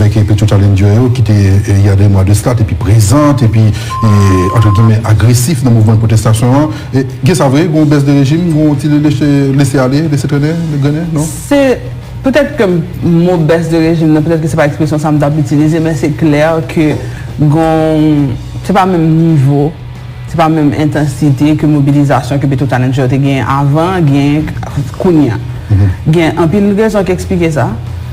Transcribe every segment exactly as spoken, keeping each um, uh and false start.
avèk Petro Challenger yo ki te, e, il y a deux mois de cela, te pi prezan, te pi, e, entre guillemets, agresif nan mouvman pwotestasyon an. E, gen sa vre, gen yon bès de rejim, gen yon ti lese, lese ale, lese trennen, le grennen, non? Se, petèt ke mo bès de rejim nan, petèt ke se pa ekspresyon sa m t ap itilize, men se klè ke gen, se pa menm nivo, se pa menm entansite ke mobilizasyon ke Petro Challenger te genyen avan, genyen kounye a. Gen anpil rezon ki eksplike sa.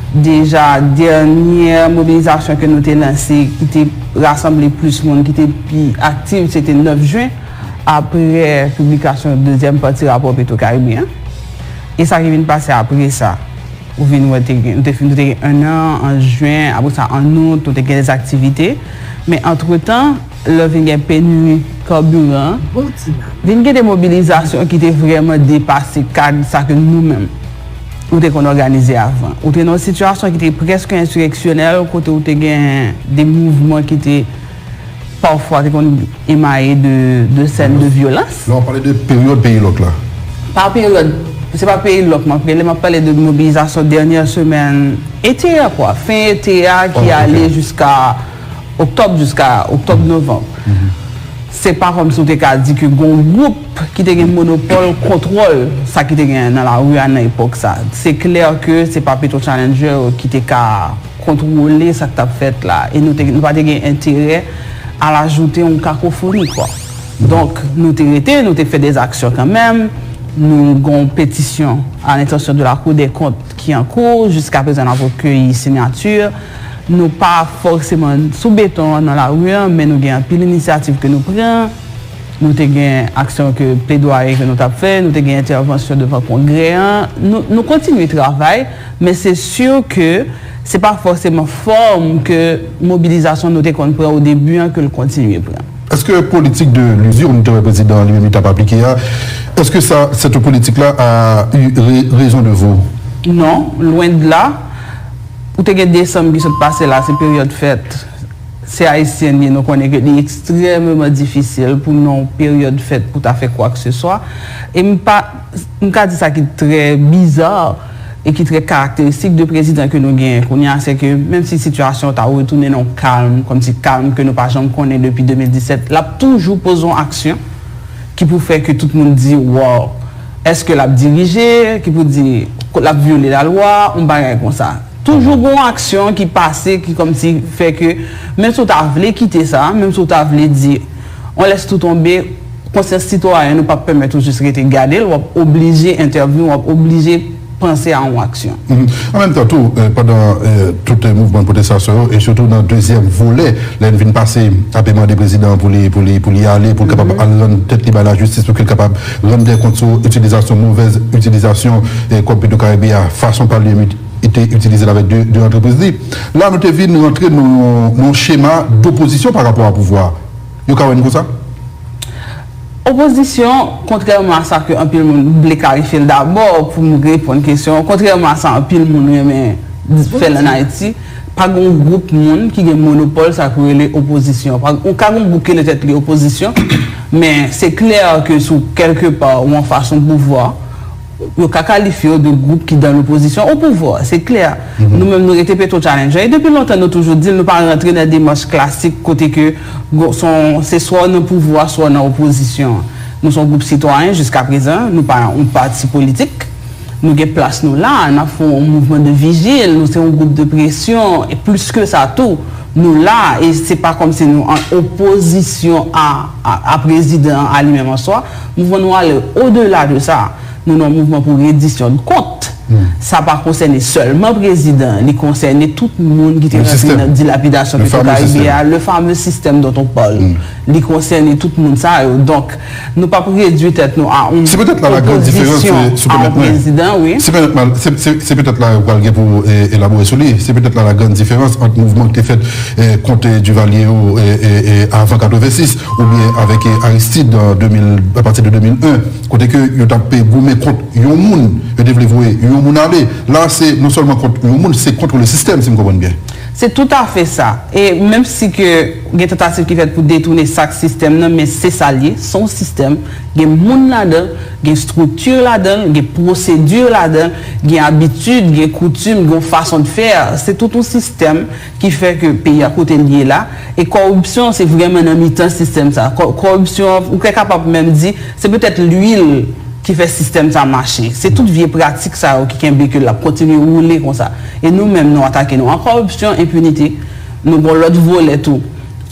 Deja, dènyè mobilizasyon ke nou te lanse, ki te rasanble plis moun, ki te pi aktif, se te nèf jen, apre piblikasyon dezyèm pati rapò Petro Caribe an. E sa ki vin pase apre sa, ou vin wè te gen, nou te fin, nou te gen en an, an jen, apre sa, an out, nou te gen dèzaktivite. Men antretan, lè vin gen peniri kabiran, vin gen de mobilizasyon ki te vrèman depase kad sa ke nou menm, nou te konn òganize avan. Ou te nan yon sitiyasyon ki te prèske ensireksyonèl, kote ou te gen de mouvman ki te pafwa te konn emaye de, de sèn de vyolans. Lè w pale de peryòd peyi lòk la. Pa peryòd, se pa peyi lòk m ap rele, m ap pale de mobilizasyon dènyè semèn ete a, kwa. Fen ete a ki ale jiska oktòb, jiska oktòb, novanm. Se pa kòmsi w te ka di ke gen yon gwoup ki te gen monopòl kontwòl sa ki te gen nan lari a nan epòk sa. Se klè ke se pa Petro Challenger ki te ka kontwole sa k t ap fèt la. E nou te, nou pa te gen enterè al ajoute yon kakofoni, kwa. Donk, nou te rete, nou te fè dèzaksyon kanmenm. Nou gen yon petisyon à l'intention de la Cour des comptes ki an kou. Jiska prezan, n ap rekeyi siyati. Nou pa fòseman sou beton an nan lari an, men nou gen anpil inisyativ ke nou pran. Nou te gen aksyon ke, pledwaye ke nou t ap fè, nou te gen entèvansyon devan Kongrè an. Nou, nou kontinye travay, men se si ke se pa fòseman fòm ke mobilizasyon nou te konn pran o debi an ke l kontinye pran. Èske politik de l'usure, nou te wè prezidan an li menm li t ap aplike a, èske sa, cette politique-là a eu re- raison de veau? Non, lwen de la. Ou te gen desanm ki sot pase la, se peryòd fèt. Se ayisyen n ye, nou konnen ke li ekstrèmeman difisil pou nan yon peryòd fèt pou ta fè kwa ke se swa. E m pa, m ka di sa ki trè biza e ki trè karakteristik de prezidan ke nou genyen kounye a, se ke menm si sitiyasyon ta retounen nan yon kalm, kòmsi kalm ke nou pa janm konnen depi de mil disèt, l ap toujou poze yon aksyon ki pou fè ke tout moun di, "Wow, èske l ap dirije?" Ki pou di, "L ap vyole lalwa," yon bagay konsa. Toujou gen yon aksyon ki pase, ki kòmsi fè ke, menm si w ta vle kite sa, menm si w ta vle di, "On laisse tout tomber," konsyans sitwayen ou p ap pèmèt ou jis rete gade l, w ap oblije entèvni, w ap oblije panse a yon aksyon. Mhm. An menm tan tou, eh, pandan, eh, tout, eh, mouvman pwotestasyon yo, e sitou nan dezyèm volè, lè n vin pase ap mande prezidan an pou li, pou li, pou li ale, pou l kapab al rann tèt li bay lajistis, pou ke l kapab rann dè kont sou itilizasyon, movèz itilizasyon, eh, kòb Petro Caribe a, fason pa l li menm li te itilize l avèk de, de antrepriz li. La, nou te vin rantre nan yon, nan yon chema dopozisyon pa rapò a pouvwa a. Yo ka wè n konsa? Opozisyon, kontrèman a sa ke anpil moun, m vle klarifye l dabò pou m reponn kesyon, kontrèman a sa anpil moun renmen fè l ann Ayiti, pa gen yon gwoup moun ki gen monopòl sa k rele opozisyon. Pa, ou ka gen yon gwoup ki rele tèt li opozisyon, men se klè ke si w kèlkepa ou anfas yon pouvwa, yo ka kalifye yo de gwoup ki dan lopozisyon o pouvwa, se klè. Nou menm, nou rete Petro Challenger. E depi lontan, nou toujou di l, nou pa rantre nan demach klasik kote ke, bon, se yon, se swa w nan pouvwa, swa w nan opozisyon. Nou se yon gwoup sitwayen jiska prezan, nou pa yon pati politik. Nou gen plas nou la, n ap fè yon mouvman de vijil, nou se yon gwoup de presyon, e plis ke sa tou, nou la, e se pa kòmsi nou an opozisyon a, a, a prezidan an a li menm an swa. Mouvman nou ale odela de sa. Nou nan yon mouvman pou redisyon de kont. Sa pa konsène sèlman prezidan, li konsène tout moun ki te rantre nan dilapidasyon Petro Caribe a, le fameux système dont on parle. Li konsène tout moun sa yo. Donk, nou p ap redui tèt nou a yon opozisyon a yon prezidan, wi. Se petèt la, se, se, se petèt la ou pral gen pou, e, elabore sou li. Se petèt la la grande différence entre mouvman ki te fèt, e, kont, e, Duvalier yo, e, e, e, avan katrevensis, oubyen avèk, e, Aristide an de mil, à partir de de mil en, kote ke yo t ap, e, goumen kont yon moun, yo te vle voye yon moun ale. La, se non sèlman kont yon moun, se kont le système, si m konprann byen. Se toutafè sa. E menm si ke gen tantativ ki fèt pou detounen sa k sistèm nan, men se sa l ye, se yon sistèm. Gen moun ladan l, gen estrikti ladan l, gen pwosedi ladan l, gen abitid, gen koutim, gen yon fason de fè. Se tout yon sistèm ki fè ke peyi a kote l ye la. E kòripsyon, se vrèman nan mitan sistèm sa. Kò-, kòripsyon, ou te kapab menm di, se petèt lwil ki fè sistèm sa mache. Se tout vye pratik sa yo ki kenbe ke l ap kontinye woule konsa. E nou menm, nou atake nou an kòripsyon, enpinite. Nou gen lòt volè tou.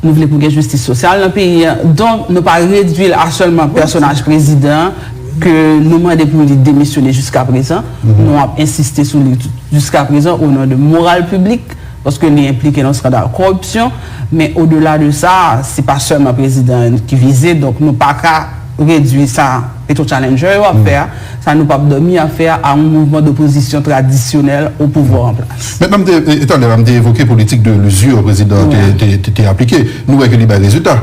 Nou vle pou gen jistis sosyal nan peyi a. Donk, nou pa redui l a sèlman pèsonaj prezidan an ke nou mande pou li demisyone jiskaprezan. Nou ap ensiste sou li jiskaprezan o non de moral piblik, paske li enplike nan skandal kòripsyon. Men odela de sa, se pa sèlman prezidan an ki vize, donk nou pa ka redui sa Petro Challenger yo ap fè a, sa Nou p ap dòmi ap fè a, a yon mouvman dopozisyon tradisyonèl o pouvwa an plas. Mentnan, m te, e, e talè a, m te evoke politik de l'usure prezidan an te, te, te, te aplike. Nou wè ke li bay rezilta.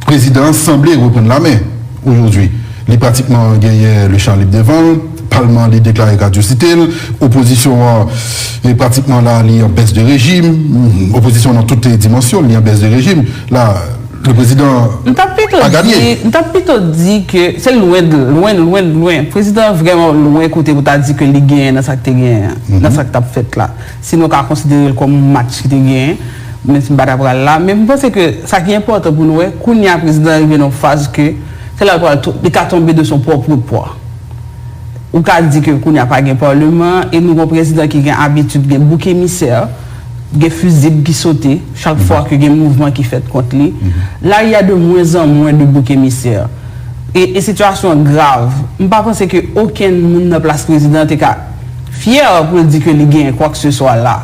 Prezidan an sanble reprann lamen ojodwi. Li pratikman genyen le chan lib devan l, palman an li deklare k a diosite l, opozisyon an, e, pratikman la, li an bès de rejim, opozisyon an nan tout dimansyon, li an bès de rejim. La, le prezidan pa ganye. M t ap pito di ke se lwen, lwen, lwen, lwen. Prezidan an vrèman lwen kote pou ta di ke li genyen nan sa k te genyen an, nan sa k t ap fèt la. Si nou ka konsidere l kòm yon match ki te genyen, menm si m pa ta pral la. Men m panse ke sa ki enpòtan pou nou wè, kounye a prezidan an rive nan yon faz ke se la l pral to-, li ka tonbe de son pwòp pwa. Ou ka di ke kounye a pa gen palman, e nou gen yon prezidan ki gen abitid gen bouk emisè, gen fizib ki sote, chak fwa ke gen mouvman ki fèt kont li. La, il y a de moins en moins de bouc émissaire. E, e sitiyasyon an grav. M pa panse ke okenn moun nan plas prezidan an te ka fyè pou l di ke li genyen kwa ke se swa la.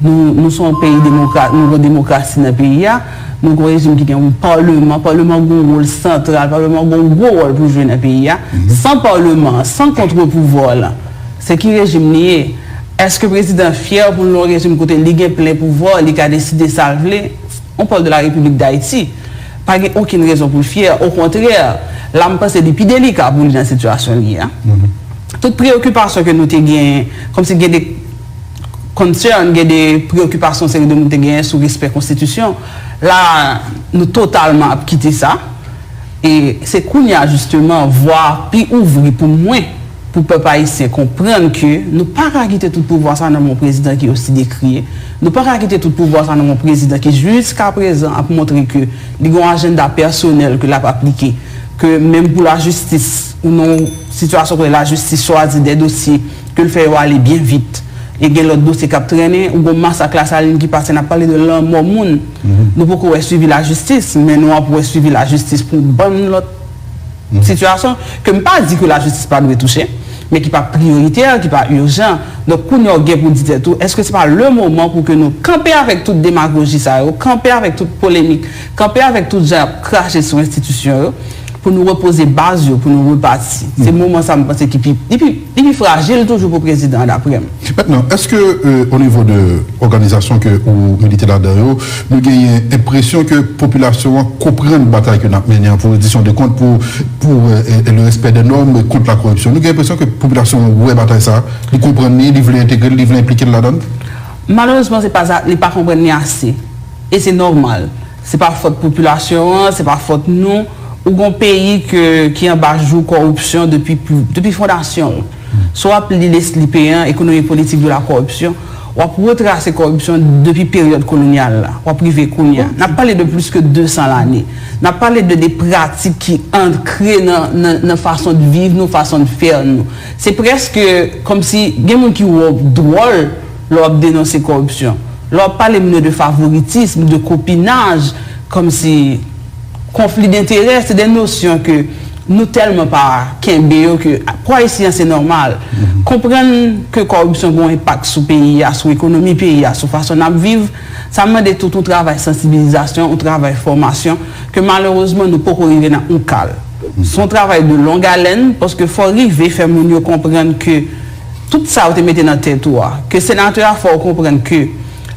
Nou, nou se yon peyi demokra-, nou gen demokrasi nan peyi a. Nou gen yon rejim ki gen yon palman. Palman gen yon wòl santral. Palman gen yon gwo wòl pou jwe nan peyi a. San palman an, san kontrepouvwa lan, se ki rejim li ye? Èske prezidan an fyè pou l nan yon rejim kote li gen plen pouvwa, li ka deside sa l vle? On parle de la République d'Haïti. Pa gen okenn rezon pou l fyè. Okontrè, la m panse li pi delika pou li nan sitiyasyon li ye a. Tout preyokipasyon ke nou te genyen, kòmsi gen de concern, gen de preyokipasyon seri de moun te genyen sou respè konstitisyon. La, nou totalman ap kite sa. E se kounye a, jisteman, vwa pi ouvri pou mwen, pou pèp ayisyen konprann ke nou pa ka kite tout pouvwa sa nan men yon prezidan ki osi dekriye. Nou pa ka kite tout pouvwa sa nan men yon prezidan ki jiskaprezan ap montre ke li gen yon ajanda pèsonèl ke l ap aplike, ke menm pou lajistis, ou nan yon sitiyasyon kote lajistis chwazi de dosye ke l fè yo ale byen vit, e gen lòt dosye k ap trennen, ou gen masak Lasalin ki pase, n ap pale de lanmò moun. Nou poko wè swivi lajistis, men nou ap wè swivi lajistis pou yon bann lòt sitiyasyon ke m pa di ke lajistis pa dwe touche, men ki pa priyoritè, ki pa ijan. Donk, kounye a w gen pou di tèt ou, èske se pa le moman pou ke nou kanpe avèk tout demagoji sa yo, kanpe avèk tout polemik, kanpe avèk tout jan y ap krache sou enstitisyon yo, pou nou repoze baz yo, pou nou repati. Se moman sa m panse ki pi, li pi, li pi frajil toujou pou prezidan an, daprè m. Mentnan, èske, euh, o nivo de òganizasyon ke ou milite ladan yo, nou genyen enpresyon ke popilasyon an konprann batay ke n ap mennen an pou redisyon de kont, pou, pou, euh, euh, le respè de nòm, kont la koripsyon? Nou gen enpresyon ke popilasyon an wè batay sa, li konprann li, li vle entegre l, li vle enplike l ladan l? Malerezman, se pa sa, li pa konprann li ase. E se nòmal. Se pa fòt popilasyon an, se pa fòt nou. Ou gon peyi ke, ki anba jou kòripsyon depi pli, depi fondasyon l. Si w ap li Leslie Pean, Économie politique de la corruption, w ap retrase kòripsyon depi peryòd kolonyal la, w ap rive kounye a. N ap pale de plis ke de san lane. N ap pale de de pratik ki ankre nan, nan, nan fason de viv nou, fason de fè nou. Se prèske kòmsi gen moun ki wè w dwòl lè w ap denonse kòripsyon. Lè w ap pale moun yo de favoritism, de kopinaj, kòmsi konfli denterè, se de nosyon ke nou tèlman pa kenbe yo ke pou Ayisyen an se nòmal. Konprann ke kòripsyon gen yon enpak sou peyi a, sou ekonomi peyi a, sou fason n ap viv, sa mande tout yon travay sansibilizasyon, yon travay fòmasyon ke malerezman nou poko rive nan yon kal. Se yon travay de long haleine, paske fò rive fè moun yo konprann ke tout sa yo te mete nan tèt ou a, ke senatè a fè w konprann ke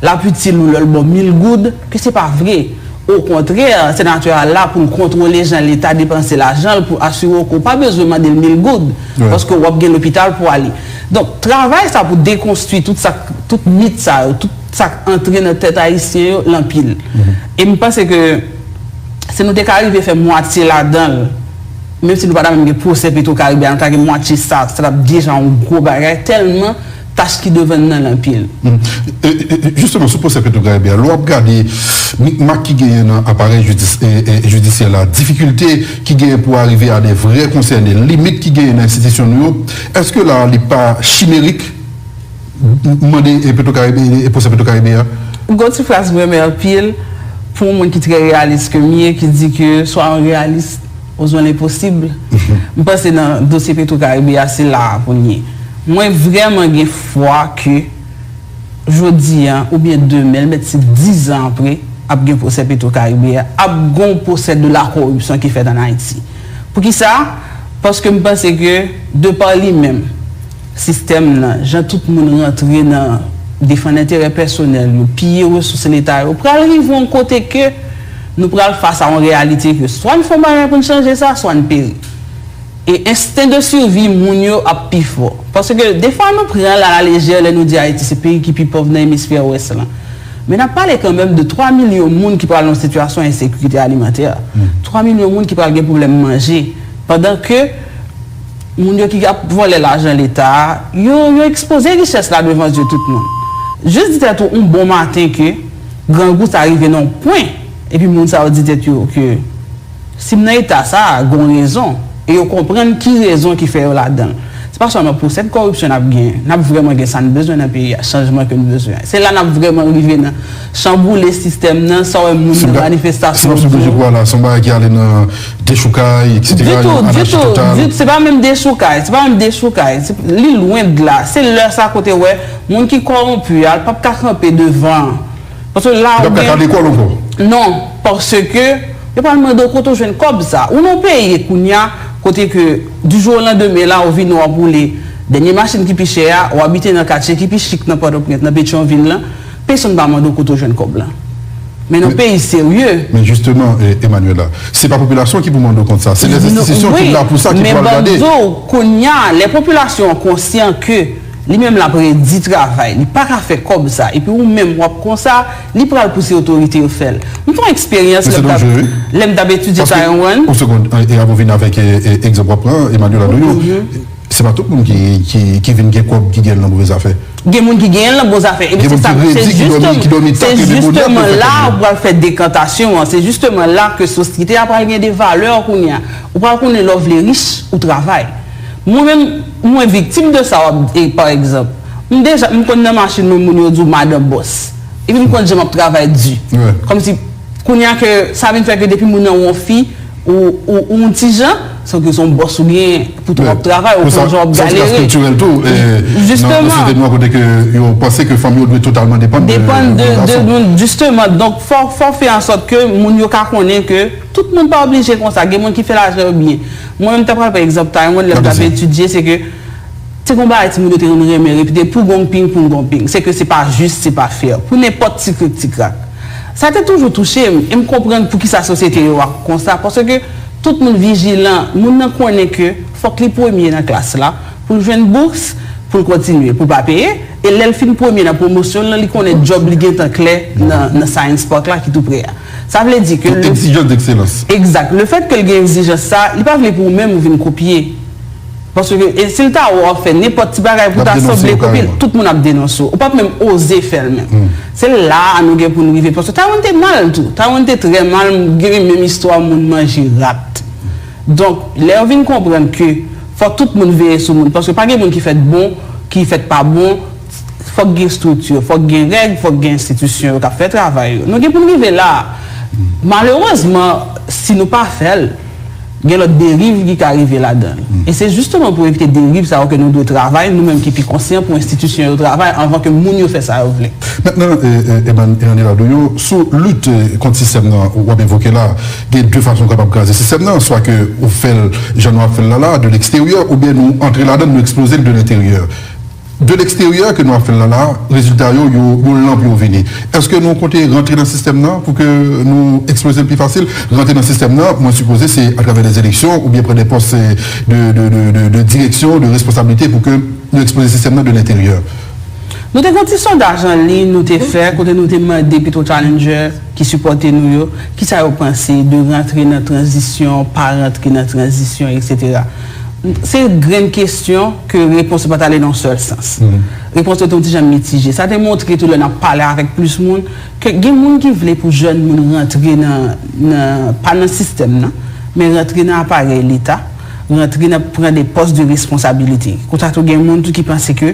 l ap itil ou lè l ba w mil goud, ke se pa vre. Okontrè, senatè a la pou l kontwole jan Leta depanse lajan l, pou asire w ke w pa bezwen mande l mil goud, paske w ap gen lopital pou ale. Donk, travay sa pou dekonstwi tout sa, tout mit sa yo, tout sa k antre nan tèt ayisyen yo l anpil. E m panse ke si nou te ka rive fè mwatye ladan l, menm si nou pa ta menm gen pwosè Petwokaribe a, nou ta gen mwatye sa, sa t ap deja yon gwo bagay, tèlman tach ki devan n nan l anpil. Jisteman, sou pwosè Petwokaribe a, lè w ap gade mikmak ki genyen nan aparèy jidisyè la, difikilte ki genyen pou arive a de vrè konsène, limit ki genyen nan enstitisyon nou yo, èske la a li pa chimerik? Mande e Petwokaribe, e pwosè Petwokaribe a. Gon ti fraz m renmen anpil pou yon moun ki trè reyalis ke m ye, ki di ke soit on réaliste, osons l'impossible. M panse nan dosye Petwokaribe a, se la a pou n ye. Mwen vrèman gen fwa ke jodi a oubyen demen, l mèt se diz an apre, ap gen pwosè Petwokaribe a, ap gon pwosè de la koripsyon ki fèt ann Ayiti. Poukisa? Paske m panse ke, de pa li menm, sistèm nan, jan tout moun rantre nan defann enterè pèsonèl yo, piye resous Leta yo, pral rive yon kote ke nou pral fas a yon reyalite ke swa n fè yon bagay pou n chanje sa, swa n peri. E ensten de sivi moun yo ap pi fò. Paske defwa nou pran l alalejè lè nou di Ayiti se peyi ki pi pòv nan emisfè wès lan. Men n ap pale kanmenm de twa milyon moun ki pral nan yon sitiyasyon ensekirite alimantè. Twa milyon moun ki pral gen pwoblèm manje. Pandan ke moun yo ki ap vòlè lajan Leta a, yo, yo ekspoze richès la devan zye tout moun. Jis di tèt ou yon bon maten ke grangou sa rive nan yon pwen, epi moun sa yo di tèt yo ke si m nan eta sa a, gon rezon. E yo konprann ki rezon ki fè yo ladan l. Se pa sèlman pwosè de koripsyon n ap gen, n ap vrèman gen sa n bezwen nan peyi a, chanjman ke n bezwen an. Se la n ap vrèman rive nan chanboule sistèm nan, sa w wè moun nan manifestasyon yo di yo. Si m ap sou pwojè pou a la, se yon bagay ki ale nan dechoukay, etsetera, anarchi total. Ditou, ditou, ditou. Se pa menm dechoukay, se pa menm dechoukay. Se, li lwen de la. Se lè sa kote w wè moun ki kòwonpi a, l p ap ka kanpe devan. Paske la ou gen. Li p ap ka kale kò l ankò. Non, paske yo pral mande w kote w jwenn kòb sa. Ou nan yon peyi kounye a, kote ke du jour au lendemain la, ou vini w ap woule dènye machin ki pi chè a, ou abite nan katye ki pi chik nan Pòtoprens, nan Petyonvil lan, pèsonn pa mande w kote w jwenn kòb lan. Men nan yon peyi serye. Men jisteman, Emmanuela, se pa popilasyon ki pou mande w kont sa, se lèzenstitisyon ki la pou sa ki pral gade. Men ban m di w, kounye a, lè popilasyon an konsyan ke li menm l ap redi travay, li pa ka fè kòb sa, epi ou menm w ap konsa, li pral pouse otorite yo fè l. M fè yon eksperyans lè m t ap, lè m t ap etidye Taiwan. Yon segonn, e avan w vin avèk egzanp w ap pran, Emmanuela Doyon, se pa tout moun ki, ki, ki vin gen kòb ki gen l nan movèz afè. Gen moun ki genyen l nan bon zafè. Epi se sa, se jisteman, se jisteman la ou pral fè dekantasyon an, se jisteman la ke sosyete a pral gen de valè kounye a. Ou pral konnen lè w vle rich, ou travay. Mwen menm, mwen viktim de sa w ap, e, pa egzanp. M deja, m konn nan machin mwen, moun yo di w madan bòs. Epi m konn jan m ap travay di. Kòmsi, kounye a ke sa vin fè ke depi moun nan wè yon fi, ou, ou, ou yon ti jan, se ke se yon bòs ou genyen, pou w ap travay, ou konn jan w ap galere. Jisteman. Se yon kiltirèl tou, nan sosyete nou an kote ke yo panse ke fanm yo dwe totalman depann de, de gason. Depann de, de, jisteman. Donk, fò, fò fè an sòt ke moun yo ka konnen ke tout moun pa oblije konsa. Gen moun ki fè lajan yo byen. Mwen menm, m ta pral pran egzanp Taiwan, lè m t ap etidye, se ke te gon bagay timoun yo te konn renmen repete, pou gonping, pou gonping. Se ke se pa jis, se pa fè. Pou nenpòt ti krik, ti krak. Sa te toujou touche m, e m konprann poukisa sosyete yo a konsa, paske tout moun vijilan, moun nan konnen ke fòk li premye nan klas la, pou l jwenn bous, pou l kontinye, pou l pa peye, e lè l fin premye nan pwomosyon l lan, li konnen djòb li gentan klè nan, nan Science Park la ki tou pre a. Sa vle di ke. Yon egzijans dekselans. Egzak. Lefèt ke l gen egzijans sa, li pa vle pou ou menm ou vin kopye. Paske, e si l ta wè w ap fè nenpòt ti bagay pou ta sanble kopye l, tout moun ap denonse w. Ou p ap menm oze fè l menm. Se la a nou gen pou n rive. Paske Taiwan te mal tou. Taiwan te trè mal, m gen menm istwa moun manje rat. Donk, lè yo vin konprann ke fòk tout moun veye sou moun, paske pa gen moun ki fèt bon, ki fèt pa bon, fòk gen estrikti, fòk gen règ, fòk gen enstitisyon yo k ap fè travay yo. Nou gen pou n rive la a. Malerezman, si nou pa fè l, gen lòt deriv ki ka rive ladan l. E se jisteman pou evite deriv sa yo ke nou dwe travay, nou menm ki pi konsyan, pou enstitisyon yo travay anvan ke moun yo fè sa yo vle. Mentnan, e, e, Eman-, Emmanuela Doyon, sou lit, e, kont sistèm nan w ap envoke la, gen de fason w kapab kraze sistèm nan, swa ke ou fè l jan nou ap fè l la la, de leksteryè, oubyen nou antre ladan l, nou eksploze l de lenteryè. De leksteryè ke nou ap fè l la la, rezilta yo, yo, yo lanp, yo vini. Èske nou konte rantre nan sistèm nan pou ke nou eksploze l pi fasil? Rantre nan sistèm nan, mwen sipoze se atravè dè eleksyon oubyen pran de pòs, e, de, de, de, de, de direksyon, de responsablite pou ke nou eksploze sistèm nan de lenteryè. Nou te gen yon ti sondaj an liy nou te fè, kote nou te mande Petro Challenger ki sipòte nou yo, kisa yo panse de rantre nan tranzisyon, pa rantre nan tranzisyon, etsetera. Se grenn kesyon ke repons yo pa t ale nan yon sèl sans. Repons yo te yon ti jan mitije. Sa te montre tou lè n ap pale avèk plis moun, ke gen moun ki vle pou jèn moun rantre nan, nan, pa nan sistèm nan, men rantre nan aparèy Leta, rantre nan pran de pòs de responsabilite. Konsa tou gen moun tou ki panse ke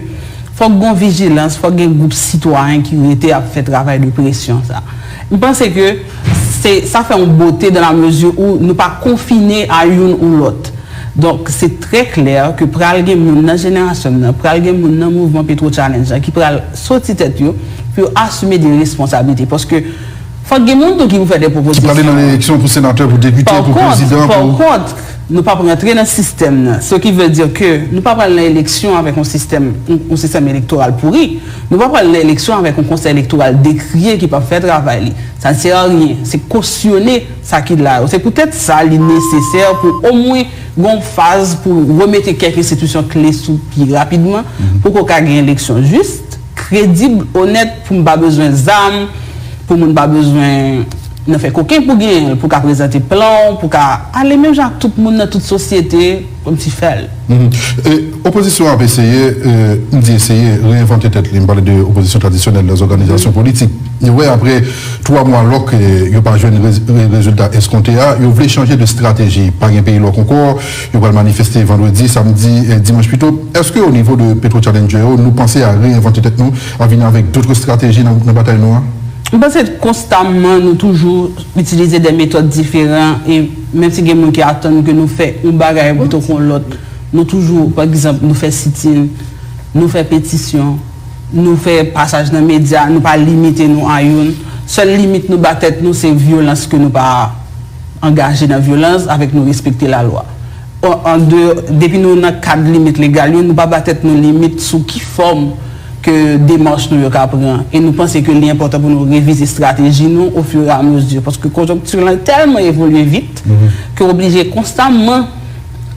fòk gon vijilans, fòk gen gwoup sitwayen ki rete ap fè travay de presyon sa. M panse ke se, sa fè yon bote dans la mesure où nou pa konfine a youn ou lòt. Donk, se trè klè ke pral gen moun nan jenerasyon m nan, pral gen moun nan mouvman Petro Challenge la ki pral soti tèt yo pou yo asime de responsabilite. Paske fòk gen moun tou ki pou fè de pwopozisyon. Ki prale nan eleksyon pou senatè, pou depite, pou prezidan, pou... Par kont, nou p ap rantre nan sistèm nan. Ce qui veut dire que nou pa pral nan eleksyon avèk yon sistèm, yon, yon sistèm elektoral pouri. Nou pa pral nan eleksyon avèk yon konsèy elektoral dekriye ki p ap fè travay li. Ça ne sert à rien. Se kosyone sa ki la yo. Se poutèt sa li nesesè pou omwen gon faz pou remete kèk enstitisyon kle sou pye rapidman, pou ke w ka gen eleksyon jis, kredib, onèt, pou m pa bezwen zam, pou moun pa bezwen nan fè koken pou genyen l, pou ka prezante plan w, pou ka ale menm jan ak tout moun nan tout sosyete, kòmsi fè l. Mhm. E, opozisyon an ap eseye, e, m di eseye, reyevante tèt li. M pale de opozisyon tradisyonèl nan zòganizasyon politik. Yo wè apre twa mwa lòk, e, yo pa jwenn rez-, re-, rezilta eskonte a, yo vle chanje de estrateji. Pa gen peyi lòk ankò, yo pral manifeste vandredi, samdi, e, dimanch pito. Èske o nivo de Petro Challenger yo, nou panse a reyevante tèt nou, a vin avèk dòt estrateji nan, nan batay nou an? M panse konstamman nou toujou itilize de metòd diferan e menm si gen moun ki atann ke nou fè yon bagay pito ke yon lòt, nou toujou, pa egzanp, nou fè sit-in, nou fè petisyon, nou fè pasaj nan medya, nou pa limite nou a youn. Sèl limit nou ba tèt nou se vyolans ke nou pa angaje nan vyolans avèk nou respekte lalwa. An, an de, depi nou nan kad limit legal yo, nou pa ba tèt nou limit sou ki fòm ke demach nou yo ka pran. E nou panse ke li enpòtan pou nou revize estrateji nou ofiramezu. Paske konjonkti lan tèlman evolye vit ke w oblije konstamman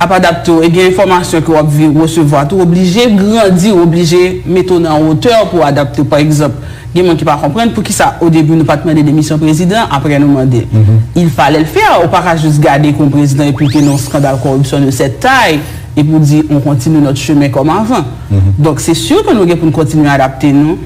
ap adapte w. E gen enfòmasyon ke w ap vi-, resevwa tou, w oblije grandi, w oblije mete w nan wotè pou w adapte w. Pa egzanp, gen moun ki pa konprann poukisa o debi nou pa t mande demisyon prezidan, apre nou mande l. Il fallait le faire. Ou pa ka jis gade kon prezidan epi ke nan yon skandal kòripsyon de cette taille, epi w di on continue notre chemin comme avant. Donk, se si ke nou gen pou n kontinye adapte nou,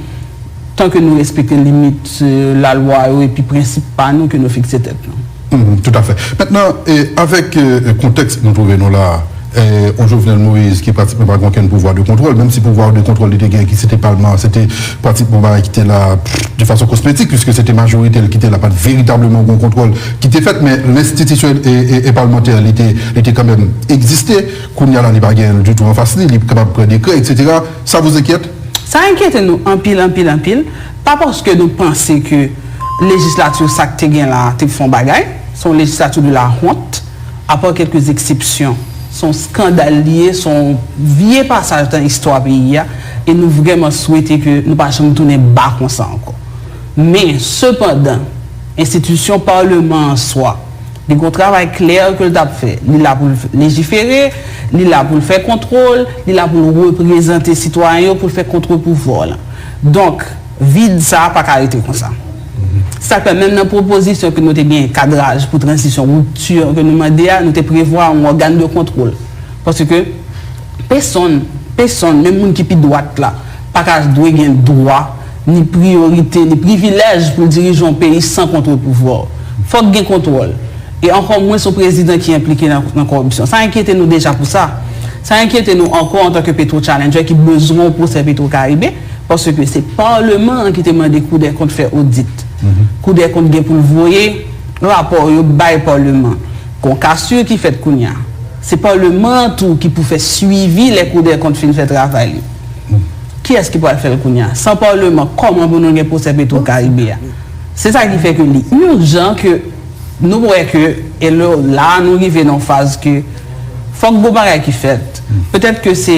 tan ke nou respekte limit, e, lalwa yo epi prensip pa nou ke nou fikse tèt nou. Mhm, tout à fait. Mentnan, e, avèk, e, kontèks nou twouve nou la a, e, on Jovenel Moïse ki pratikman pa gen okenn pouvwa de kontwòl, menm si pouvwa de kontwòl li te gen, ki se te palman an, se te pratikman bagay ki te la, pff, de fason kosmetik, piske se te majorite l ki te la, pa t veritableman gen kontwòl ki te fèt, men lenstitisyon e, e, e palmantè li te, li te kanmenm egziste. Kounye a la, li pa gen l ditou anfas li, li kapab pran dekrè, etsetera. Ça vous inquiète? Sa enkyete nou anpil, anpil, anpil. Pa paske nou panse ke lejislati sa k te gen la a te fè yon bagay. Se yon lejislati de la honte, à part quelques exceptions. Se yon skandal li ye, se yon vye pasaj nan istwa peyi a, e nou vrèman swete ke nou pa janm tounen ba konsa ankò. Men, sepandan, enstitisyon palman an swa, li gen yon travay klè ke l t ap fè. Li la pou l lejifere, li la pou l fè kontwòl, li la pou l reprezante sitwayen yo, pou l fè kontrepouvwa w lan. Donk, vid sa a pa ka rete konsa. Se sa k fè menm nan pwopozisyon ke nou te gen kadraj pou tranzisyon, ripti ke nou mande a, nou te prevwa yon ògàn de kontwòl. Paske pèsonn, pèsonn, menm moun ki pi dwat la, pa ka dwe gen dwa, ni priyorite, ni privilèj pou l dirije yon peyi san kontrepouvwa. Fòk gen kontwòl. E ankò mwens yon prezidan ki enplike nan, nan kòripsyon. Sa enkyete nou deja pou sa. Sa enkyete nou ankò antanke Petro Challenger ki bezwen yon pwosè Petro Caribe, paske se palman an ki te mande Cour des comptes fè odit. Cour des comptes gen pou l voye rapò yo bay palman. Gon kasir ki fèt kounye a. Se palman an tou ki pou fè swivi lè Cour des comptes fin fè travay li. Kiyès ki pral fè l kounye a? San palman, kòman pou nou gen pwosè Petro Caribe a? Se sa ki fè ke li ijan ke nou wè ke, e lè la nou rive nan faz ke fòk gon bagay ki fèt. Petèt ke se,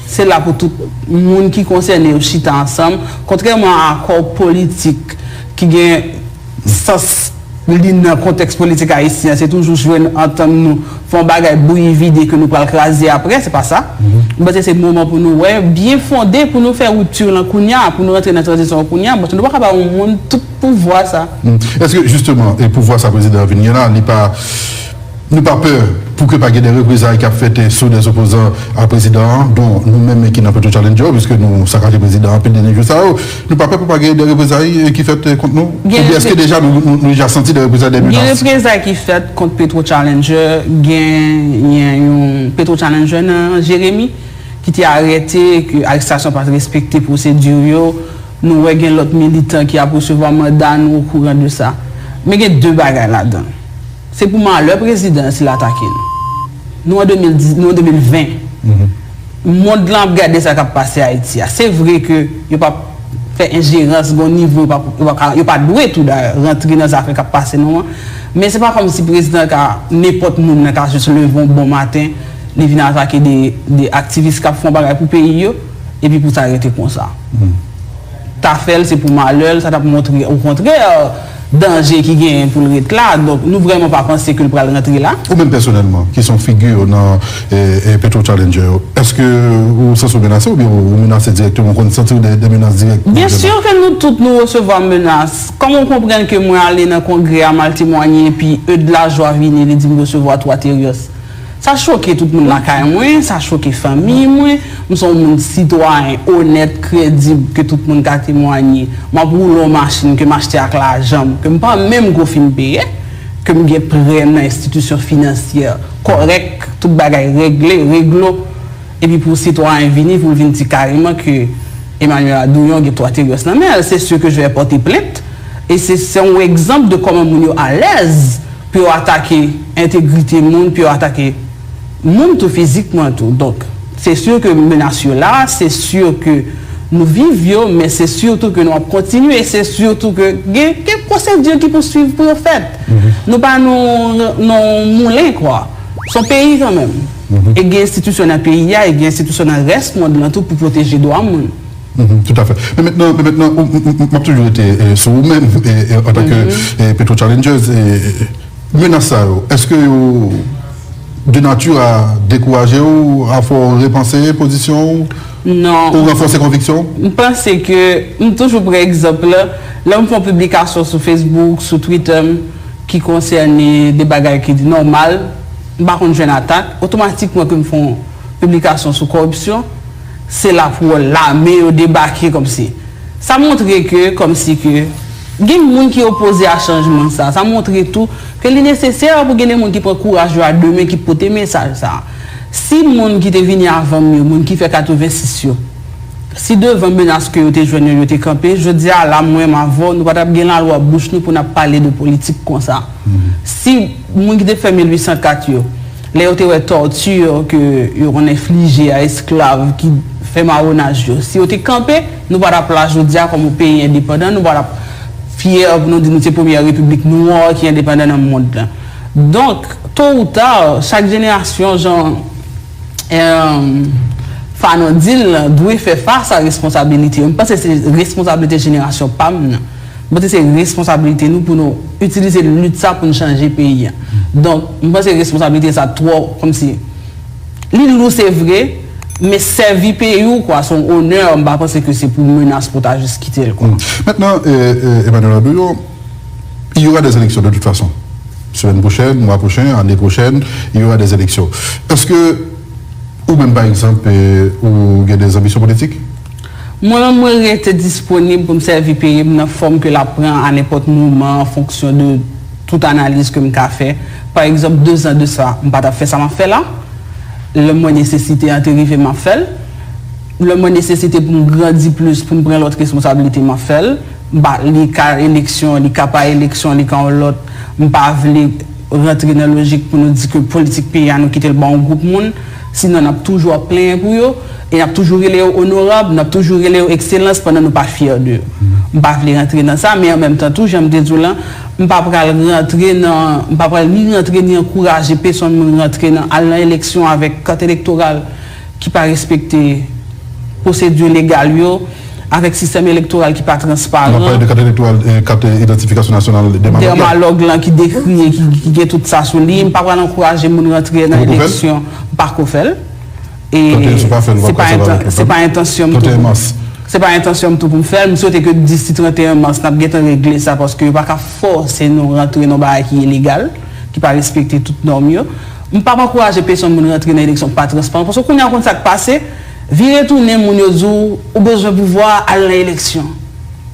se la pou tout moun ki konsène yo chita ansanm, kontrèman a akò politik ki gen sans Li nan kontèks politik ayisyen an, se toujou jwenn antann nou, fè yon bagay bouyi vide ke nou pral kraze apre, se pa sa. Mwen panse se moman pou nou wè, byen fonde pou nou fè ripti lan kounye a, pou nou rantre nan tranzisyon kounye a, paske nou pa ka ba yon moun tout pouvwa sa. Èske jisteman e pouvwa sa prezidan an vin gen la, li pa nou pa pè pou ke pa gen de reprezay k ap fèt sou de opozan a prezidan an, don nou menm ki nan Petro Challenger, piske nou sakaje prezidan an anpil dènye jou sa yo, nou pa pè pou pa gen de reprezay ki fèt kont nou? Oubyen èske deja nou deja santi de reprezay, de menas? Gen reprezay ki fèt kont Petro Challenger, gen yon Petro Challenger nan Jeremi ki te arete, ke arestasyon pa t respekte pwosedi yo. Nou wè gen lòt militan ki ap resevwa manda, nou okouran de sa. Men gen de bagay ladan. Se pou malè prezidan an si l atake nou. Nou an de mil diz, nou an de mil ven. Mond lan ap gade sa k ap pase Ayiti a. Se vre ke yo p ap fè enjerans gon nivo, yo pa, yo pa, yo pa dwe tou dayè rantre nan zafè k ap pase nou an. Men se pa kòmsi prezidan ka, nenpòt moun nan ka jis leve yon bon maten, li vin atake de, de aktivis k ap fè yon bagay pou peyi yo, epi pou sa rete konsa. Ta fè l, se pou malè l, sa t ap montre okontrè danje ki genyen pou l ret la. Donk, nou vrèman pa panse ke l pral rantre la. Ou menm pèsonèlman, ki se yon figi nan e, e, Petro Challenger yo, èske ou santi w menase oubyen ou menase dirèkteman, ou konn santi w de, de menas dirèk? Byen si ke nou tout nou resevwa menas. Kòman w konprann ke mwen ale nan kongrè a, m al temwanye, epi Eude Lajoie vini, li di m resevwa twa Terios? Sa choke tout moun lakay mwen, sa choke fanmi mwen. M se yon moun sitwayen, onèt, kredib, ke tout moun ka temwanye. M ap woule yon machin ke m achte ak lajan m, ke m pa menm ko fin peye, ke m gen prè nan enstitisyon finansyè kòrèk, tout bagay regle, reglo. Epi pou sitwayen vini, pou l vin di kareman ke Emmanuel Adouyon gen twa Terios nan men l, c'est sûr que je vais porter plainte. E se, se yon egzanp de kòman moun yo alèz pou yo atake entegrite moun, pou yo atake moun tou fizikman tou. Donk, se sûr que menas yo la, se sûr que nou viv yo, men se sûr tou ke nou ap kontinye, se sûr tou ke gen, gen pwosedi ki pou swiv pou yo fèt. Nou pa nan, nan moulen, kwa. Se yon peyi kanmenm. E gen enstitisyon nan peyi a, e gen enstitisyon nan rès mond lan tou pou pwoteje dwa moun. Tout à fait. Men mentnan, men mentnan, m ap toujou rete sou ou menm antanke Petro Challengers. Menas sa yo, èske yo de nati a dekouraje w, a fè w repanse pozisyon w, ou ranfòse konviksyon w? M panse ke m toujou pran egzanp la, lè m fè yon piblikasyon sou Facebook, sou Twitter m, ki konsène de bagay ki nòmal, m pa konn jwenn atak, otomatikman ke m fè yon piblikasyon sou kòripsyon, se la pou w wè lame yo debake kòmsi. Sa montre ke, kòmsi ke, gen moun ki opoze a chanjman sa. Sa montre tou ke li nesesè pou gen de moun ki pran kouraj yo a de men ki pote mesaj sa. Si moun ki te vini avan m yo, moun ki fè katrevensis yo, si devan menas ke yo te jwenn yo, yo te kanpe, jodi a la, mwen menm avè w, nou pa t ap gen lalwa bouch nou pou n ap pale de politik konsa. Si moun ki te fè mil uit san kat yo, lè yo te wè tòti ke yo konn enflije a esklav ki fè mawonaj yo, si yo te kanpe, nou pa t ap la jodi a kòm yon peyi endepandan, nou pa t ap fyè pou nou di nou se premyè repiblik nwa ki endepandan nan mond lan. Donk, to ou ta, chak jenerasyon, jan Fanon di l, dwe fè fas a responsabilite yo. M panse se responsablite jenerasyon pa m nan. M panse se responsablite nou pou nou itilize lit sa pou n chanje peyi a. Donk, m panse responsablite sa twò, kòmsi, li lou se vre, men sèvi peyi w, kwa, se yon onè, m pa panse ke se pou menas pou w ta jis kite l, kwa. Maintenant, euh, euh, Emmanuel Adoyon, il y aura des élections de toute façon. Semaine prochaine, mois prochain, année prochaine, il y aura des élections. Est-ce que ou menm, pa egzanp, ou gen de zanbisyon politik? Mwen menm, mwen rete disponib pou m sèvi peyi m nan fòm ke l ap pran a nenpòt moman, an fonksyon de tout analiz ke m ka fè. Pa egzanp, dezan de sa, m pa t ap fè sa m ap fè la. Lè m wè nesesite an te rive, m ap fè l. Lè m wè nesesite pou m grandi plis, pou m pran lòt responsablite, m ap fè l. M pa, li ka eleksyon, li ka pa eleksyon, li ka yon lòt. M pa vle rantre nan lojik pou nou di ke politik peyi a nou kite l ba yon gwoup moun, sinon n ap toujou ap plenyen pou yo, e n ap toujou rele yo onorab, n ap toujou rele yo ekselans pandan nou pa fyè de yo. M pa vle rantre nan sa, men an menm tan tou, jan m te di w lan, m pa pral rantre nan, m pa pral ni rantre ni ankouraje pèsonn moun rantre nan, al nan eleksyon avèk kat elektoral ki pa respekte pwosedi legal yo. Avèk sistèm elektoral ki pa transparan. N ap pale de kat elektoral, kat idantifikasyon nasyonal dèmalòg la. Dèmalòg lan ki dekriye, ki gen tout sa sou li. M pa pral ankouraje moun rantre nan eleksyon, m pa ko fè l. E se pa entansyon m tou. Se pa entansyon m tou pou m fè l. M swete ke disi tranteyen mas n ap gentan regle sa paske yo pa ka fòse nou rantre nan bagay ki ilegal, ki pa respekte tout nòm yo. M p ap ankouraje pesyonn moun rantre nan eleksyon k pa transparan paske kounye a w konn sa k pase. Vire tounen moun yo di w ou bezwen pouvwa, al nan eleksyon.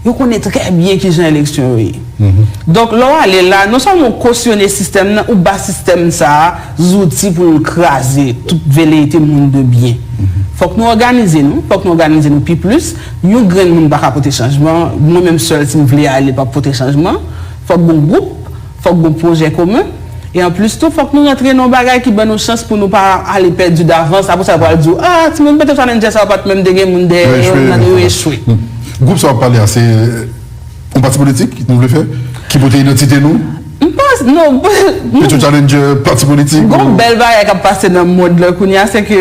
Yo konnen trè byen kijan eleksyon yo ye. Donk lè w ale la, non sèlman w kosyone sistèm nan, ou ba sistèm sa a zouti pou l kraze tout veleyite moun de byen. Fòk nou òganize nou, fòk nou òganize nou pi plis. Yon grenn moun pa ka pote chanjman, mwen menm sèl si m vle ale p ap pote chanjman. Fòk gon gwoup, fòk gon pwojè komen. E anplis tou, fòk nou rantre nan yon bagay ki ban nou chans pou nou pa ale pèdi davans. Apre sa, yo pral di w, a, timoun, petèt challenger sa yo pa t menm te gen moun dèyè yo, nan yo echwe. Gwoup sa w ap pale a, se yon pati politik nou vle fè, ki pote idantite nou? M panse, non. Petro Challenger, pati politik? Gon bèl bagay k ap pase nan mond lan kounye a, se ke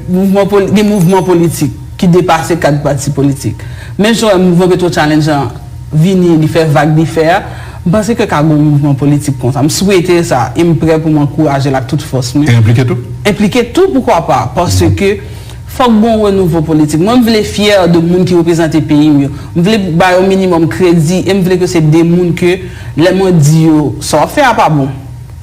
mouvman, gen mouvman politik ki depase kad pati politik. Men jan mouvman Petro Challenger an vini, li fè vag li fè a, m panse ke ka gen yon mouvman politik konsa. M swete sa e m prè pou m ankouraje l ak tout fòs mwen. E enplike tou? Enplike tou, poukwa pa? Paske fòk gen yon renouvo politik. Mwen, m vle fyè de moun ki reprezante peyi m yo. M vle ba yo minimòm kredi e m vle ke se de moun ke, lè mwen di yo, sa w ap fè a pa bon.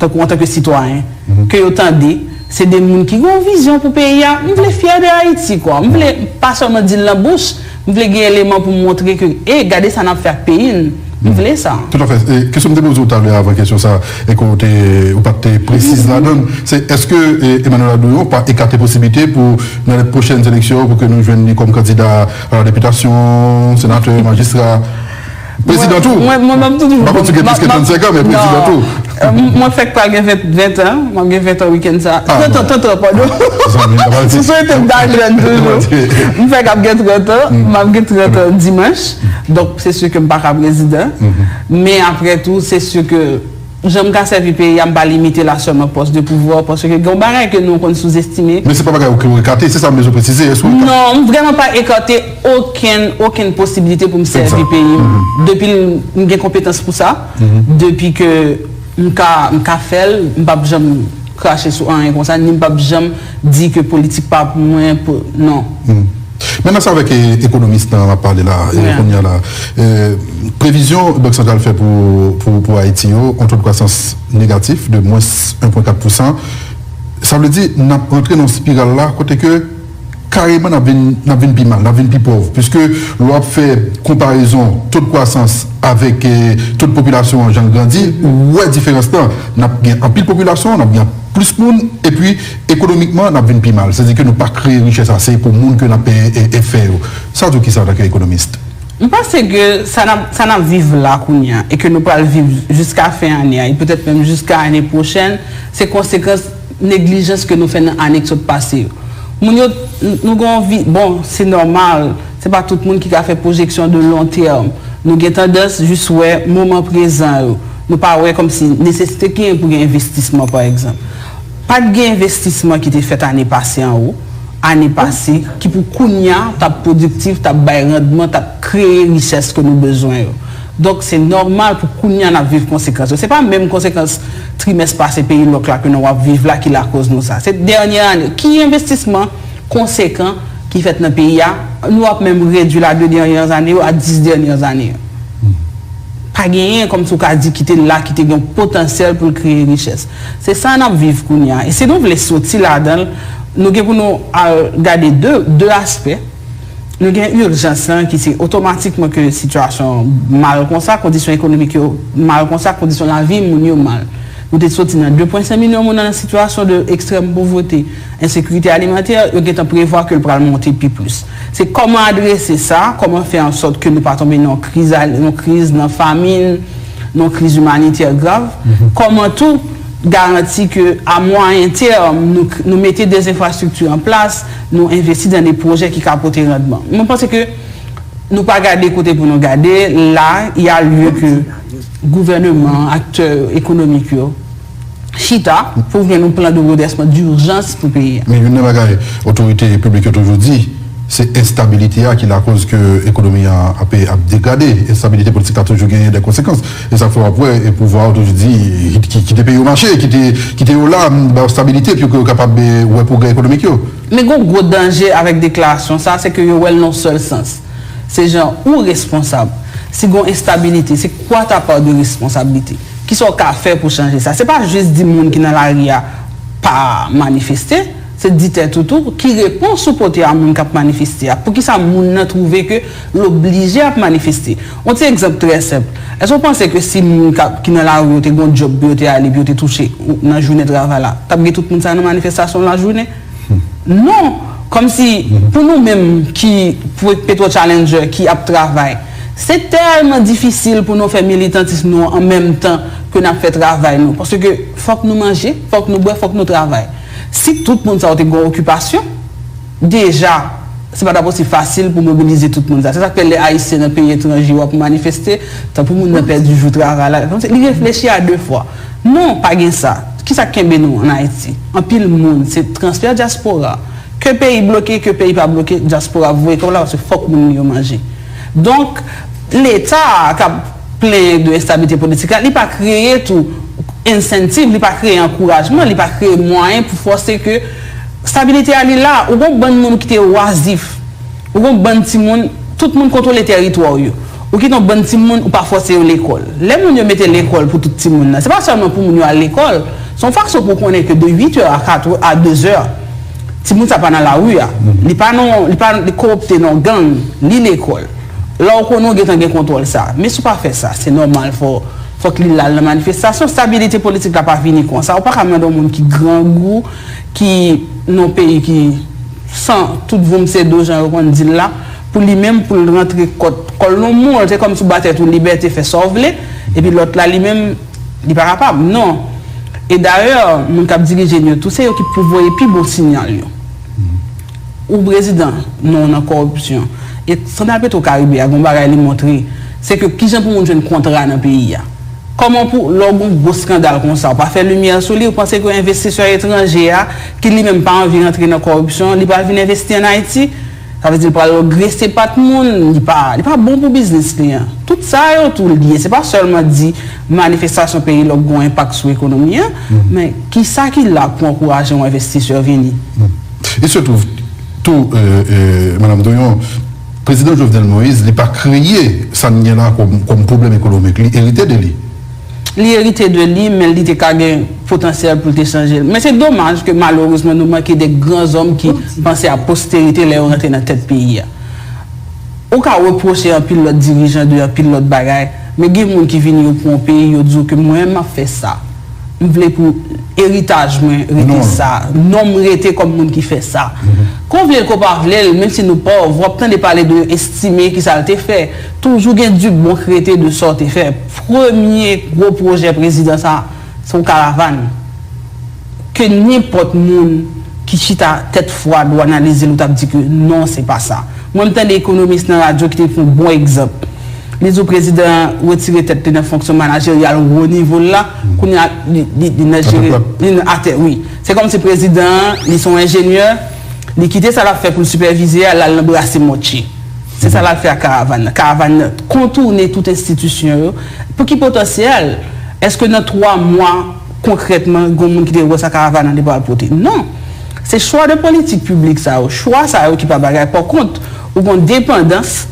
Tankou antanke sitwayen, ke yo tande, se de moun ki gen yon vizyon pou peyi a. M vle fyè de Ayiti, kwa. M vle pa sèlman di l nan bouch, m vle gen eleman pou m montre ke, e, gade sa n ap fè ak peyi n. M vle sa. Toutafè. Kesyon m te poze w talè avan kesyon sa, e ke w te, ou pa t te presiz ladan l, se èske Emmanuel Adoyon pa ekate posiblite pou nan lè pwochèn eleksyon pou ke nou jwenn li kòm kandida a la depitasyon, senatè, majistra? Prezidan tou? Mwen, mwen, mwen toujou. M pa konn si w gen plis ke trannsenk an, men prezidan tou. Mwen fèk pral gen ven, ven an, mwen gen ven an wikenn sa. Trant an, trant an, padon. Si w swete m ta jèn toujou. M fèk ap gen trant an, m ap gen trant an dimanch. Donk, se si ke m pa ka prezidan. Men apre tou, se si ke jan m ka sèvi peyi a, m pa limite l a sèlman pòs de pouvwa, paske gen yon bagay ke nou konn souzestime. Men se pa bagay ou ke w ekate, se sa m bezwen presize. Èske w ekate? Non, m vrèman pa ekate okenn, okenn posiblite pou m sèvi peyi m. Depi m gen konpetans pou sa, depi ke m ka, m ka fè l, m p ap janm krache sou anyen konsa, ni m p ap janm di ke politik pa pou mwen, non. Men nan sa avèk ekonomis lan ap pale la, kounye a la, previzyon Bank Santral fè pou, pou, pou Ayiti yo, yon to de kwasans negatif de mwens en pwen kat pousan, sa vle di n ap rantre nan yon spiral la kote ke kareman n ap vin, n ap vin pi mal, n ap vin pi pòv. Piske lè w ap fè konparezon to de kwasans avèk to de popilasyon an, jan l grandi, ou wè diferans lan. N ap gen anpil popilasyon, n ap gen plis moun, epi ekonomikman, n ap vin pi mal. Sètadi ke nou pa kreye richès ase pou moun ke n ap fè yo. Sa di w kisa antanke ekonomis? M panse ke sa n ap, sa n ap viv la kounye a e ke nou pral viv jiska fen ane a e petèt menm jiska ane pwochèn, se konsekans neglijans ke nou fè nan ane k sot pase yo. Moun yo, nou gen yon vi, bon, se nòmal, se pa tout moun ki ka fè pwojeksyon de lon tèm. Nou gen tandans jis wè moman prezan yo. Nou pa wè kòmsi nesesite ki gen pou gen envestisman, pa egzanp. Pa t gen envestisman ki te fèt ane pase an ou, ane pase, ki pou kounye a t ap pwodiktif, t ap bay randman, t ap kreye richès ke nou bezwen yo. Donk, se nòmal pou kounye a n ap viv konsekans yo. Se pa menm konsekans trimès pase peyi lòk la ke nou ap viv la ki lakòz nou sa. Se dènye ane. Ki envestisman konsekan ki fèt nan peyi a? Nou ap menm redui la de dènyè ane yo a dis dènyè ane yo. Pa genyen kòmsi w ka di ki te la, ki te gen potansyèl pou l kreye richès. Se sa n ap viv kounye a. E si nou vle soti ladan l, nou gen pou nou al gade de, de aspè. Nou gen ijans lan ki se otomatikman ke sitiyasyon mal konsa, kondisyon ekonomik yo mal konsa, kondisyon lavi moun yo mal. Nou te soti nan de pwen senk milyon moun nan sitiyasyon de ekstrèm povreté, ensekirite alimantè, yo gentan prevwa ke l pral monte pi plis. Se kòman adrese sa, kòman fè an sòt ke nou pa tonbe nan yon kriz, nan yon kriz, nan famin, nan yon kriz imanitè grav. Kòman tou garanti ke a mwayen tèm, nou, nou mete de enfrastrikti an plas, nou envesti dan de pwojè ki ka pote randman. Mwen panse ke nou pa gade kote pou nou gade, la, il y a lieu ke gouvènman, aktè ekonomik yo, chita pou jwenn yon plan de redrèsman dijans pou peyi a. Men youn nan bagay otorite piblik yo toujou di, Se enstabilite a ki lakoz ke ekonomi a ap, ap degrade. Enstabilite politik la toujou genyen de konsekans. E sa k fè w ap wè e pouvwa yo toujou di, kite peyi yo mache, kite, kite yo la, ba yo stabilite pou ke yo kapab, eh, wè pwogrè ekonomik yo. Men gen yon gwo danje avèk deklarasyon sa, se ke yo wè l nan yon sèl sans. Se jan ou responsab. Si gen yon enstabilite, se kwa ta pa de responsabilite? Kisa w ka fè pou chanje sa? Se pa jis di moun ki nan lari a pa manifeste, se di tèt ou tou, ki repons ou pote a moun k ap manifeste a? Poukisa moun nan twouve ke l oblije ap manifeste? Yon ti egzanp trè senp. Èske w panse ke si moun k ap, ki nan lari yo te gen yon djòb pou yo te ale, pou yo te touche nan jounen travay la, t ap gen tout moun sa nan manifestasyon lajounen? Non. Kòmsi, pou nou menm ki, pou Petro Challenger ki ap travay, se tèlman difisil pou nou fè militantis nou an menm tan ke n ap fè travay nou. Paske fòk nou manje, fòk nou bwè, fòk nou travay. Si tout moun sa yo te gen yon okipasyon, deja, se pa t ap osi fasil pou mobilize tout moun sa. Se sa k fè lè Ayisyen nan peyi etranje yo ap manifeste, tanpri moun nan pèdi jou travay la. Kòmsi li reflechi a de fwa. Non, pa gen sa. Kisa k kenbe nou ann Ayiti? Anpil moun, se transfè dyaspora. Ke peyi bloke, ke peyi pa bloke, dyaspora voye kòb la paske fòk moun yo manje. Donk, Leta k ap plenyen de enstabilite politik la, li pa kreye tou ensentiv, li pa kreye ankourajman, li pa kreye mwayen pou fòse ke stabilite a li la. Ou gon bann moun ki te wazif, ou gon bann timoun, tout moun kontwole tèritwa w yo. Ou kite yon bann timoun, ou pa fòse yo lekòl. Lè moun yo mete lekòl pou tout timoun nan, se pa sèlman pou moun yo al lekòl, se yon fason pou w konnen ke de uit è a kat è a de zè, timoun sa pa nan lari a. Li pa nan, li pa, li kowopte nan gang, li lekòl. La w konnen w gentan gen kontwòl sa. Men si w pa fè sa, se nòmal, fò, fòk li la al nan manifestasyon. Stabilite politik la pa vini konsa. Ou pa ka mande yon moun ki grangou, ki nan yon peyi ki san tout voum se do jan yo konn di l la, pou li menm, pou l rantre kòt, kò l nan moul, se kòmsi w ba tèt ou libète fè sa w vle, epi lòt la, li menm, li pa kapab, non. E dayè, moun k ap dirije n yo tou, se yo ki pou voye pi bon siyal yo. Ou prezidan, non, nan kòripsyon. E skandal Petro Caribe a, gon bagay li montre, se ke kijan pou moun jwenn kontra nan peyi a. Kòman pou, lè w gon gwo skandal konsa, ou pa fè limyè sou li, ou panse ke envestisè etranje a, ki li menm pa anvi rantre nan kòripsyon, li pral vin envesti ann Ayiti? Sa vle di l pral grese pat moun, li pa, li pa bon pou biznis li an. Tout sa yo tou lye. Se pa sèlman di manifestasyon peyi lòk gon enpak sou ekonomi an, men kisa ki la pou ankouraje yon envestisè vini? Il se trouve tou, euh, euh, Madame Douyon, prezidan Jovenel Moïse, li pa kreye sa n gen la kòm, kòm pwoblèm ekonomik. Li erite de li. Li erite de li, men li te ka gen potansyèl pou l te chanje l. Men se domaj ke malerezman nou manke de gran zòm ki panse a posterite lè yo rantre nan tèt peyi a. Ou ka repwoche anpil lòt dirijan de anpil lòt bagay, men gen moun ki vini yo pran yon peyi, yo di w ke mwen, m ap fè sa. M vle pou eritaj mwen rete sa, non m rete kòm moun ki fè sa. Ke w vle l, ke w pa vle l, menm si nou pòv, w ap tande pale de Estimé, kisa l te fè. Toujou gen di bon k rete de sa w te fè. Premye gwo pwojè prezidan sa, se yon karavàn. Ke nenpòt moun ki chita tèt fwad ou analize l, ou t ap di ke non, se pa sa. Mwen, m tande ekonomis nan radyo ki te fè yon bon egzanp. Li di w prezidan an retire tèt li nan fonksyon manajeryal wo nivo l la, kounye a li, li, li nan jere, li nan atè, wi. Se kòmsi prezidan an, li se yon enjenyè, li kite sa l ap fè pou l sipèvize a, l al nan brase mòtye. Se sa l al fè ak karavàn nan. Karavàn nan kontounen tout enstitisyon yo. Pou ki potansyèl? Èske nan twa mwa, konkrètman, gen yon moun ki te wè sa karavàn nan te pral pote? Non. Se chwa de politik piblik sa yo, chwa sa yo ki pa bagay. Pakont, ou gen yon depandans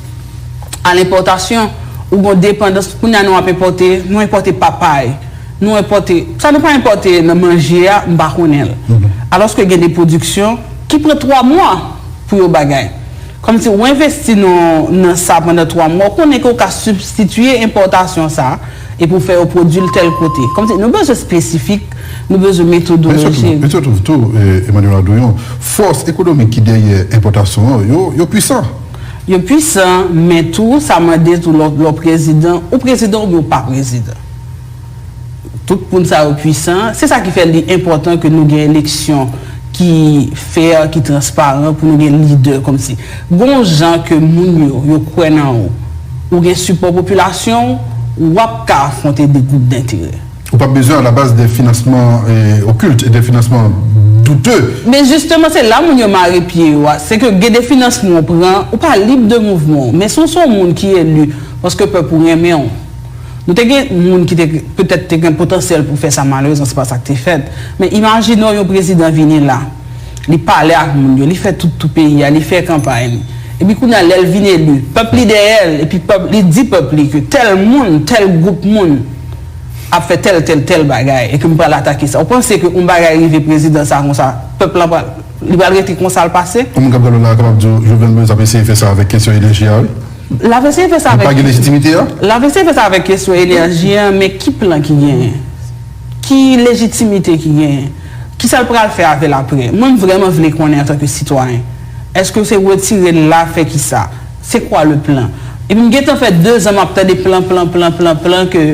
a lenpòtasyon, ou gen yon depandans, kounye a nou ap enpòte, nou enpòte papay, nou enpòte, sa nou pa enpòte nan manje a, m pa konnen l. Alòske gen de pwodiksyon ki pran twa mwa pou yo bagay. Kòmsi ou envesti nan, nan sa pandan twa mwa, ou konnen ke ou ka sibstitiye enpòtasyon sa epi w fè yo pwodui l tèl kote. Kòmsi nou bezwen espesifik, nou bezwen metodoloji. Men se tou, men se tou, tou, eh, Emmanuel Adouyon, fòs ekonomik ki dèyè enpòtasyon an, yo, yo pwisan. Yo pwisan, men tou, sa mande tou lè w, lè w prezidan, ou prezidan oubyen ou pa prezidan. Tout moun sa yo pwisan. Se sa ki fè li enpòtan ke nou gen eleksyon ki fè, ki transparan, pou nou gen lidè kòmsi. Gon jan ke moun yo, yo kwè nan ou. Ou gen sipò popilasyon ou, w ap ka afwonte de gwoup denterè. Ou p ap bezwen alabaz de finansman, eh, okilt e de finansman douteux. Men jisteman, se la moun yo mare pye yo a. Se ke gen de finansman w pran, ou pa lib de mouvman w. Men si w se yon moun ki eli, paske pèp ou renmen w. Nou te gen moun ki te petèt te gen potansyèl pou fè sa, malerezman, se pa sa k te fèt. Men imajine w yon prezidan vini la, li pale ak moun yo, li fè tout tou peyi a, li fè kanpay li. Epi kounye a, lè l vin eli, pèp li dèyè l, epi pèp, li di pèp li ke tèl moun, tèl gwoup moun ap fè tèl, tèl, tèl bagay, e ke m pral atake sa. Ou panse ke yon bagay rive prezidan sa konsa, pèp la pral, li pral rete konsa l pase? Yon moun k ap gade w la kapab di w Jovenel Moïse ap eseye fè sa avèk kesyon enèji a, wi. L ap eseye fè sa avèk. Li pa gen lejitimite a? L ap eseye fè sa avèk kesyon enèji a, men ki plan ki genyen? Ki lejitimite ki genyen? Kisa l pral fè avè l apre? Mwen, m vrèman vle konnen antanke sitwayen. Èske se retire l la, fè kisa? C'est quoi le plan? Epi m gentan fè dezan m ap tande plan, plan, plan, plan, plan ke.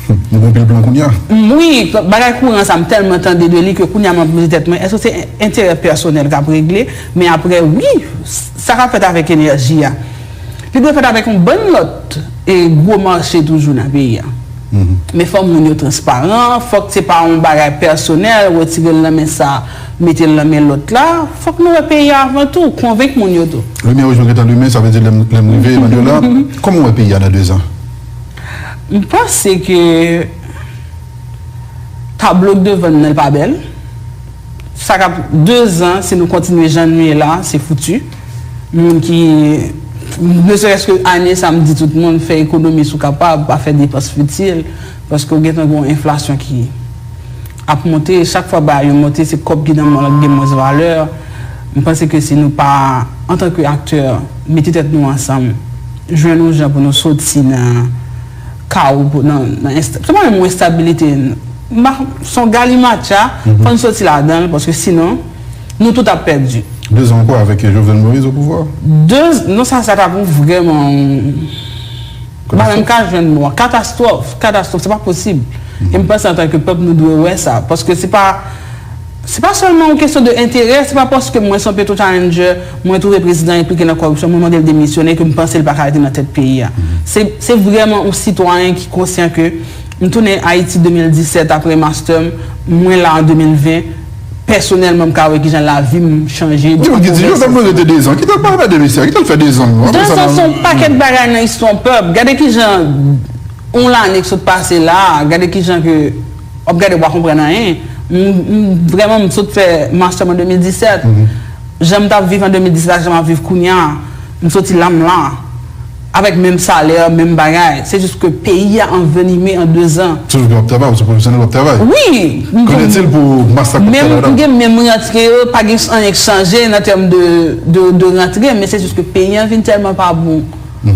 Nou gen anpil plan kounye a. Wi, bagay kouran sa, m tèlman tande de li ke kounye a m ap poze tèt mwen, èske se enterè pèsonèl k ap regle? Men apre, wi, sa k ap fèt avèk enèji a, li dwe fèt avèk yon bann lòt e gwo mache toujou nan peyi a. Men fòk moun yo transparan, fòk se pa yon bagay pèsonèl, retire l nan men sa, mete l nan men lòt la. Fòk nou wè peyi a avan tou, konvenk moun yo tou. Limyè wouj mwen gentan limen, sa vle di lè m lè m rive, Manuela. Kòman w wè peyi a nan dezan? M panse ke tablo k devan n nan pa bèl. Sa k ap dezan, si nou kontinye jan nou ye la, se fouti. Moun ki, ne serait-ce que ane sa, m di tout moun, fè ekonomi si w kapab, pa fè depans fitil, paske w gentan gen yon enflasyon ki ap monte. Chak fwa bagay yo monte, se kòb ki nan men w la ki gen mwens valè. M panse ke si nou pa, antanke aktè, mete tèt nou ansanm, jwenn yon jan pou nou soti nan kawo, pou, nan, nan ensta-, se pa menm yon enstabilite, m pa, se yon galimatcha, fò n soti ladan l, paske sinon, nou tout ap pèdi. Dezan ankò avèk Jovenel Moïse au pouvoir? De, non, sa, sa t ap vrèman, m pa menm ka jwenn mo a. Katastwòf, katastwòf, se pa posib. E m panse antanke pèp, nou dwe wè sa, paske se pa, se pa sèlman yon kesyon de enterè, se pa paske mwen se yon Petro Challenger, mwen twouve prezidan enplike nan kòripsyon, mwen mande l demisyone, ke m panse l pa ka rete nan tèt peyi a. Se, se vrèman yon sitwayen ki konsyan ke m tounen Ayiti de mil disèt apre master m, mwen la an de mil ven, pèsonèlman m ka wè kijan lavi m chanje. Gen moun ki di, Jovenel Moïse rete dezan, kite l pa rete dezan, kite l fè dezan. Dezan se yon pakèt bagay nan istwa yon pèp. Gade kijan yon lane k sot pase la, gade kijan ke w ap gade, w pa konprann anyen. M, m, vrèman, m sot fè master m an de mil disèt. Jan m t ap viv an de mil disèt ak jan m ap viv kounye a, m soti la, m la. Avèk menm salè, menm bagay. Se jis ke peyi a anvenime an dezan. Se jis ke w ap travay, ou se pwofesyonèl, w ap travay. Wi. Qu'en est-il pou masak w ap fè la? Menm, m gen menm rantre yo, pa gen anyen k chanje nan tèm de, de, de rantre, men se jis ke peyi a vin tèlman pa bon.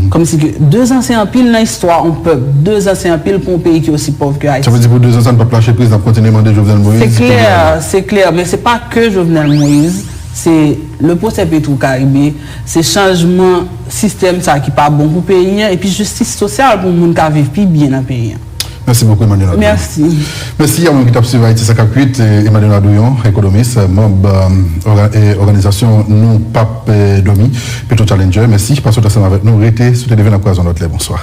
Kòmsi ke dezan se anpil nan istwa yon pèp. Dezan se anpil pou yon peyi ki osi pòv ke Ayiti. Sa vle di pou dezan sa, n p ap lache priz, n ap kontinye mande Jovenel Moïse. Se klè, se klè, men se pa ke Jovenel Moïse, se le procès Petro-Caribe, se chanjman sistèm sa ki pa bon pou peyi an, epi jistis sosyal pou moun ka viv pi byen nan peyi an. Mèsi bokou, Emmanuel Adouyon. Mèsi. Mèsi a ou menm ki t ap swiv Ayiti san kap uit, Emmanuel Adouyon, ekonomis, manm òganizasyon Nou P ap Dòmi, Petro Challenger. Mèsi paske w t ansanm avèk nou. Rete sou T D V, n ap kwaze yon lòt lè. Bonswa.